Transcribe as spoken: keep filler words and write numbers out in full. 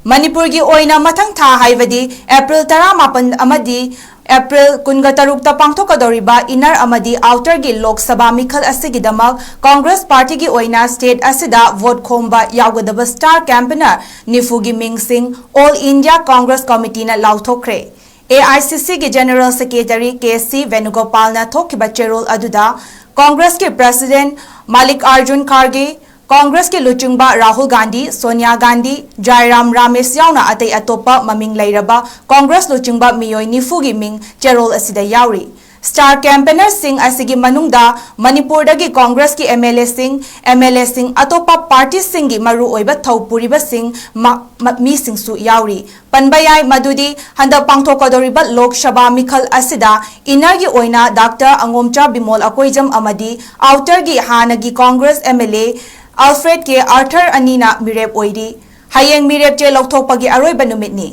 ꯃꯅꯤꯄꯨꯔꯒꯤ ꯑꯣꯏꯅ ꯃꯊꯪ ꯊꯥ ꯍꯥꯏꯕꯗꯤ ꯑꯦꯄ꯭ꯔꯤꯜ ꯇꯔꯥꯃꯥꯄꯟ ꯑꯃꯗꯤ ꯑꯦꯄ꯭ꯔꯤꯜ ꯀꯨꯟꯒ ꯇꯔꯨꯛꯇ ꯄꯥꯡꯊꯣꯛꯀꯗꯧꯔꯤꯕ inner ꯑꯃꯗꯤ outerꯒꯤ ꯂꯣꯛ ꯁꯚꯥ ꯃꯤꯈꯜ ꯑꯁꯤꯒꯤꯗꯃꯛ ꯀꯣꯡꯒ꯭ꯔꯦꯁ ꯄꯥꯔꯇꯤꯒꯤ ꯑꯣꯏꯅ state ꯑꯁꯤꯗ vote ꯈꯣꯝꯕ ꯌꯥꯎꯒꯗꯕ star campaigner ꯅꯤꯐꯨꯒꯤ ꯃꯤꯡꯁꯤꯡ All India Congress Committeeꯅ ꯂꯥꯎꯊꯣꯛꯈ꯭ꯔꯦ꯫ AICCꯒꯤ General Secretary K C ꯕꯦꯅꯨꯒꯣꯄꯥꯜꯅ ꯊꯣꯛꯈꯤꯕ ꯆꯦꯔꯣꯜ ꯑꯗꯨꯗ ꯀꯣꯡꯒ꯭ꯔꯦꯁꯀꯤ President ꯃꯥꯂꯤꯛ ꯑꯥꯔꯖꯨꯟ ꯈꯥꯔꯒꯦ, ꯀꯣꯡꯒ꯭ꯔꯦꯁꯀꯤ ꯂꯨꯆꯤꯡꯕ ꯔꯥꯍꯨꯜ ꯒꯥꯟꯙꯤ, ꯁꯣꯅꯤꯌꯥ ꯒꯥꯟꯙꯤ, ꯖꯥꯏꯔꯥꯝ ꯔꯥꯃꯦꯁ ꯌꯥꯎꯅ ꯑꯇꯩ ꯑꯇꯣꯞꯄ ꯃꯃꯤꯡ ꯂꯩꯔꯕ ꯀꯣꯡꯒ꯭ꯔꯦꯁ ꯂꯨꯆꯤꯡꯕ ꯃꯤꯑꯣꯏ ꯅꯤꯐꯨꯒꯤ ꯃꯤꯡ ꯆꯦꯔꯣꯜ ꯑꯁꯤꯗ ꯌꯥꯎꯔꯤ꯫ Star campaignerꯁꯤꯡ ꯑꯁꯤꯒꯤ ꯃꯅꯨꯡꯗ ꯃꯅꯤꯄꯨꯔꯗꯒꯤ ꯀꯣꯡꯒ꯭ꯔꯦꯁꯀꯤ MLAꯁꯤꯡ, MLAꯁꯤꯡ, ꯑꯇꯣꯞꯄ ꯄꯥꯔꯇꯤꯁꯤꯡꯒꯤ ꯃꯔꯨꯑꯣꯏꯕ ꯊꯧ ꯄꯨꯔꯤꯕꯁꯤꯡ ꯃ-, ꯃ-, ꯃꯤꯁꯤꯡꯁꯨ ꯌꯥꯎꯔꯤ꯫ ꯄꯟꯕ ꯌꯥꯏ ꯃꯗꯨꯗꯤ ꯍꯟꯗꯛ ꯄꯥꯡꯊꯣꯛꯀꯗꯧꯔꯤꯕ ꯂꯣꯛ ꯁꯚꯥ ꯃꯤꯈꯜ ꯑꯁꯤꯗ innerꯒꯤ ꯑꯣꯏꯅ ꯗꯥꯛꯇꯔ ꯑꯉꯣꯝꯆꯥ ꯕꯤꯃꯣꯜ ꯑꯀꯣꯏꯖꯝ ꯑꯃꯗꯤ outerꯒꯤ ꯍꯥꯟꯅꯒꯤ ꯀꯣꯡꯒ꯭ꯔꯦꯁ MLA ꯑꯜꯐ꯭ꯔꯦꯗ ꯀꯦ ꯑꯥꯔꯊꯔ ꯑꯅꯤꯅ ꯃꯤꯔꯦꯞ ꯑꯣꯏꯔꯤ꯫ ꯍꯌꯦꯡ ꯃꯤꯔꯦꯞ ꯆꯦ ꯂꯧꯊꯣꯛꯄꯒꯤ ꯑꯔꯣꯏꯕ ꯅꯨꯃꯤꯠꯅꯤ꯫